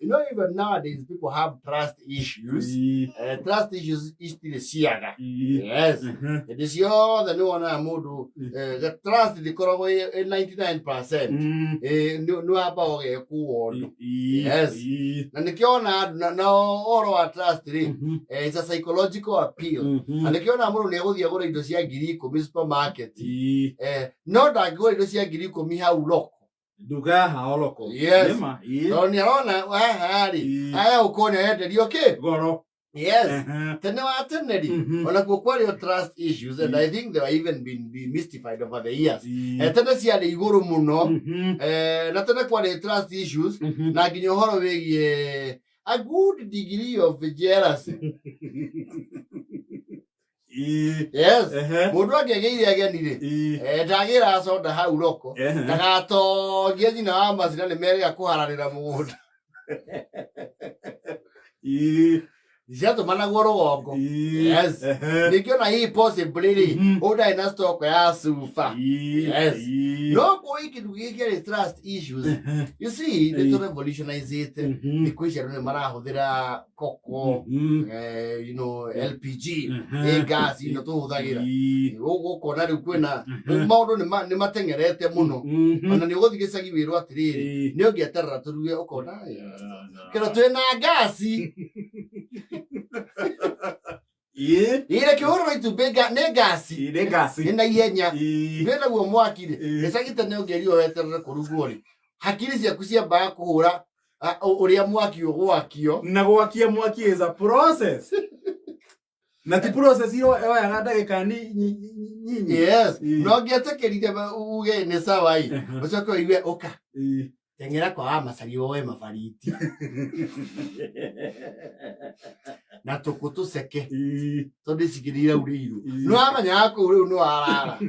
You know, even nowadays people have trust issues. Trust issues itirĩ ciaga. Yes. Hĩndĩ ciothe nĩ wonaga mũndũ the trust ndĩkoragwo ĩ 99%. Nĩ wamba ũgekwo ũndũ. Yes. Na nĩkĩo ona andũ na ũhoro wa trust rĩ, it's a psychological appeal. Na nĩkĩo ona mũndũ nĩ egũthiĩ agũre indo cia 10,000 supermarket. No ndangĩgũra indo cia 10,000 hau roko. Nduka ya hao loko. Yes. Nĩma, ĩĩ. Tondũ nĩ arona haha rĩ, aya ũkorwo nĩ arenderio kĩ? Goro. Yes. Tene wa tene rĩ, onakuo kwarĩ o trust issues, and I think they were even been demystified over the years. Tene ciarĩ igũrũ mũno. Na tene kwarĩ trust issues na nginya ũhoro wĩgiĩ a good degree of jealousy. Yes. Mũndũ angĩagĩire ageni rĩ, ndagĩraga soda hau roko, ndagatongie nyina wa macina nĩ merĩga kũharanĩra mũgũnda. Ciatũmanagwo rũgongo. Yes. Ningĩ ona hihi possibly rĩ, ũyũ ndarĩ na stock ya cuba. Yes. No kũi kĩndũ gĩkĩ kĩarĩ trust issues. You see, nĩ tũ revolutionizĩte. Thikũ ici andũ nĩ marahũthĩra koko, LPG, ĩ gas ĩno tũhũthagĩra. Ũkona rĩu kwĩna rĩu maũndũ nĩ mateng'erete mũno. Ona nĩ ũgũthiĩ gĩcagi wĩrwo atĩrĩrĩ, nĩ ũngĩeterera tũruge ũkona kĩro twĩna ngasi. Ĩĩ reke ũhũrĩrwo itumbĩ nĩ ngasi. Nĩ ngasi. Nĩ na ihenya. Ndwĩ naguo mwaki rĩ, gĩcagi tene ũngĩerirwo weterere kũrugwo rĩ, hakiri ciaku ciambaga kũhũra ũrĩa mwaki ũgwakio. Na gwakia mwaki is a process. Na ti process yoyaga ndagĩka nyinyi. Yes. No ngĩetĩkĩrire uge nĩ sawa ĩ, ũcoke ũigue ũka. Teng'era kwa wa macari woe mabariti. Na tũkũ tũceke. Tondũ ici nginya iraurĩirwo. Nĩ wamenyaga kũu rĩu nĩ warara.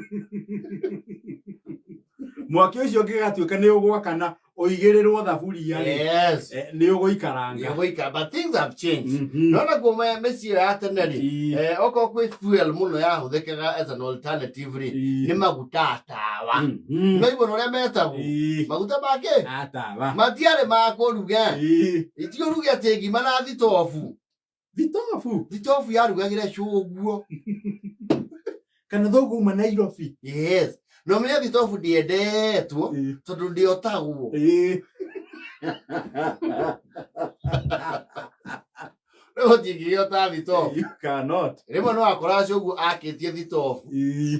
Mwaki ũcio ũngĩgatuĩka nĩ ũgwakana ũigĩrĩrwo thaburia rĩ, nĩ ũgũikaranga. Nĩ ũgũikara, but things have changed. No naguo mĩciĩ ya tene rĩ, okorwo kwĩ fuel mũno yahũthĩkaga as an alternative rĩ, nĩ maguta a tawa. No igũrũ ũrĩa metagwo maguta make A tawa. Matiarĩ ma kũruga. Iti ũruge atĩ ngima na thitobu. Thitobu? Thitobu yarugagĩra cũguo. Kana thoguo uma Nairobi. Yes. No menye thitobu ndĩendetwo tondũ ndĩotagwo. Rĩu ũtingĩgĩota thitobu. You cannot. Rĩmwe no akoraga cũguo akĩtie thitobu.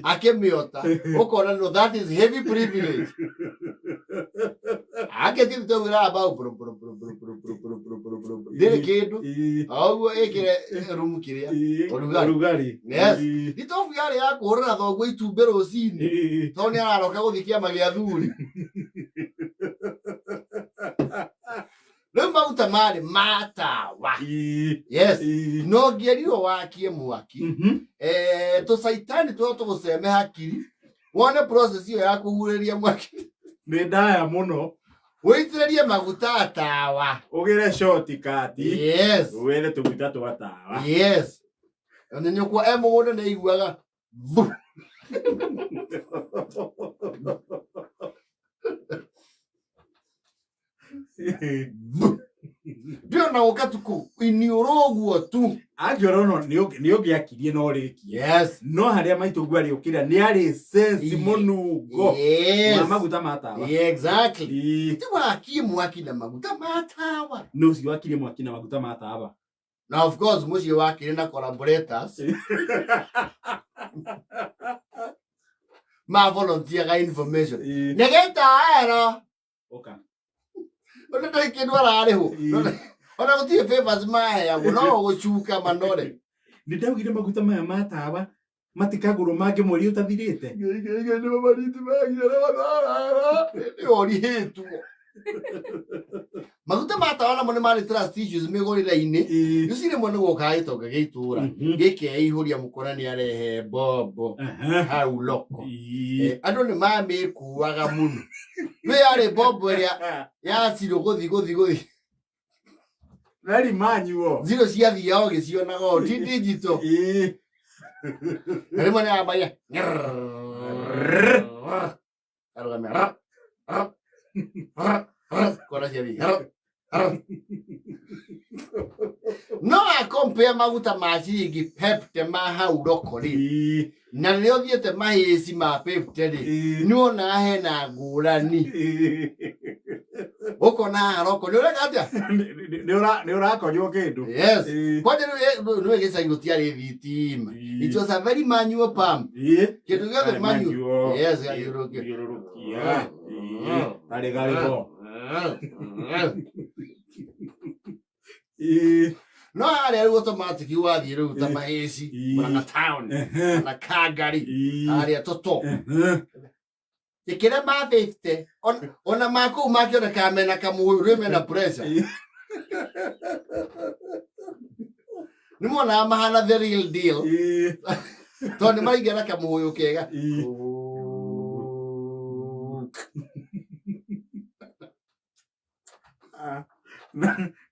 Akĩmĩota. Ũkona no that is heavy privilege. Akĩtie thitobu ĩramba buru buru buru buru buru buru buru buru buru buru buru. Ndĩrĩ kĩndũ. O ũguo ĩkĩre rumu kĩrĩa. Ũrugarĩ. Ũrugarĩ. Yes. Thitobu yarĩ ya kũhũrĩra thoguo itumbĩ rũcinĩ. Tondũ nĩ araroka gũthiĩ kĩama gĩa athuri. Rĩu maguta marĩ ma tawa. Yes. No ngĩerirwo wakie mwaki, tũcaitani tũrĩa tũgũceme hakiri wone process ĩyo ya kũhurĩria mwaki Nĩ ndaya mũno. Ũitĩrĩrie maguta tawa. Ũgĩre shortcut. Yes. Wethe tũguta twa tawa. Yes. Ona nyũkwa e mũgũnda nĩ aiguaga vu. Ndĩrona gũka tukũ iniũrũ ũguo tu. Angĩora no nĩ ũngĩakirie no ũrĩkie. Yes. No harĩa maitũ guo arĩũkĩra nĩ arĩ sense mũnungo wa maguta ma tawa. Yeah, exactly. Ti wakie mwaki na maguta ma tawa. No ũcio wakirie mwaki na maguta ma tawa. Na of course mũciĩ wakĩrĩ na collaborators ma volunteeraga information. Nĩgĩta ero. Ũka. Ona ndarĩ kĩndũ ararĩhwo. Ona gũtirĩ favors maheagwo no gũcuka manore. Nĩ ndaugire maguta maya ma tawa matikagũrwo mangĩ mweri ũtathirĩte. Nĩorihĩtwo. Maguta ma tawa namo nĩ marĩ trust issues mĩgũrĩre-inĩ. Rĩu rĩmwe nĩ gũkaga gĩtonga gĩa itũra gĩkeihũria mũkora nĩ arehe mbombo hau loko. Andũ nĩ mamĩkuaga mũno. Rĩu yarĩ mbombo ĩrĩa ya zero gũthi gũthi gũthi. Very manual. Zero ciathiaga ũgĩcionaga o ti digital. Na rĩmwe nĩ yambagia arũgamia kona ciathiĩ. No akompea maguta ma ciringi pepte ma hau roko rĩ, na rĩrĩa ũthiĩte mahĩci ma pepte rĩ, nĩwonaga hena ngũrani, ũkona haha roko nĩ ũreka atĩa? Nä å rakonywo kä ndå. Yes. Kwanja rĩu nĩ gĩcagi gũtiarĩ thitima. It was a very manual pump, kĩndũ gĩothe manual. Yes, gathiũrũrũkia. Thiũrũrũkia arä garä. No harĩa rĩu automatic wathiĩ rĩu ta mahĩci, Murang'a town kana Kangari harĩa toto ĩkĩra ma 50, ona ma kũu makĩonekaga mena kamũhũyũ rĩu mena pressure, nĩ monaga mahana the real deal tondũ nĩ maraingĩra na kamũhũyũ kega.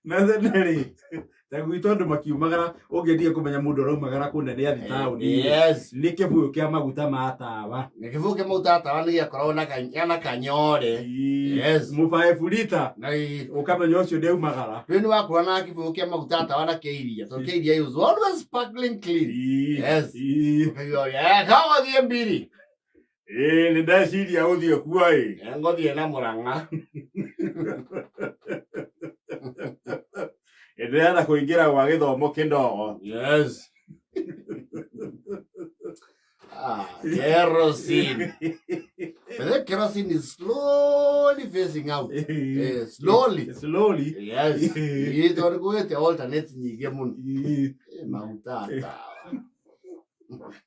Na tene rĩ, ta gwitũ andũ makiumagara, ũngĩendire kũmenya mũndũ araumagara kũna nĩ athi taũni, nĩ kĩbũyũ kĩa maguta ma tawa. Gĩbũyũ kĩa maguta tawa nĩ gĩakoragwo na kanyore. Yes. Mũbaĩbu rita. Na ũkamenya ũcio nĩ aumagara. Rĩu nĩ wakorwo na kĩbũyũ kĩa maguta tawa na kĩa iria, tondũ kĩa iria was always sparkling clean. Yes. Ũkaigua, "Yeah, kagũthiĩ mbiri." Ĩĩ, nĩ ndeciria gũthiĩ kuo ĩ. Ngũthiĩ na Mũrang'a. Ndĩrenda kũingĩra gwa gĩthomo kĩndogo. Yes. Ah, kerosene. But the kerosene is slowly phasing out. Slowly. Slowly. Yes. Ĩ, tondũ kũgĩte alternate nyingĩ mũno. Maguta tawa.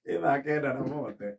Ĩ thaa 9 na mote.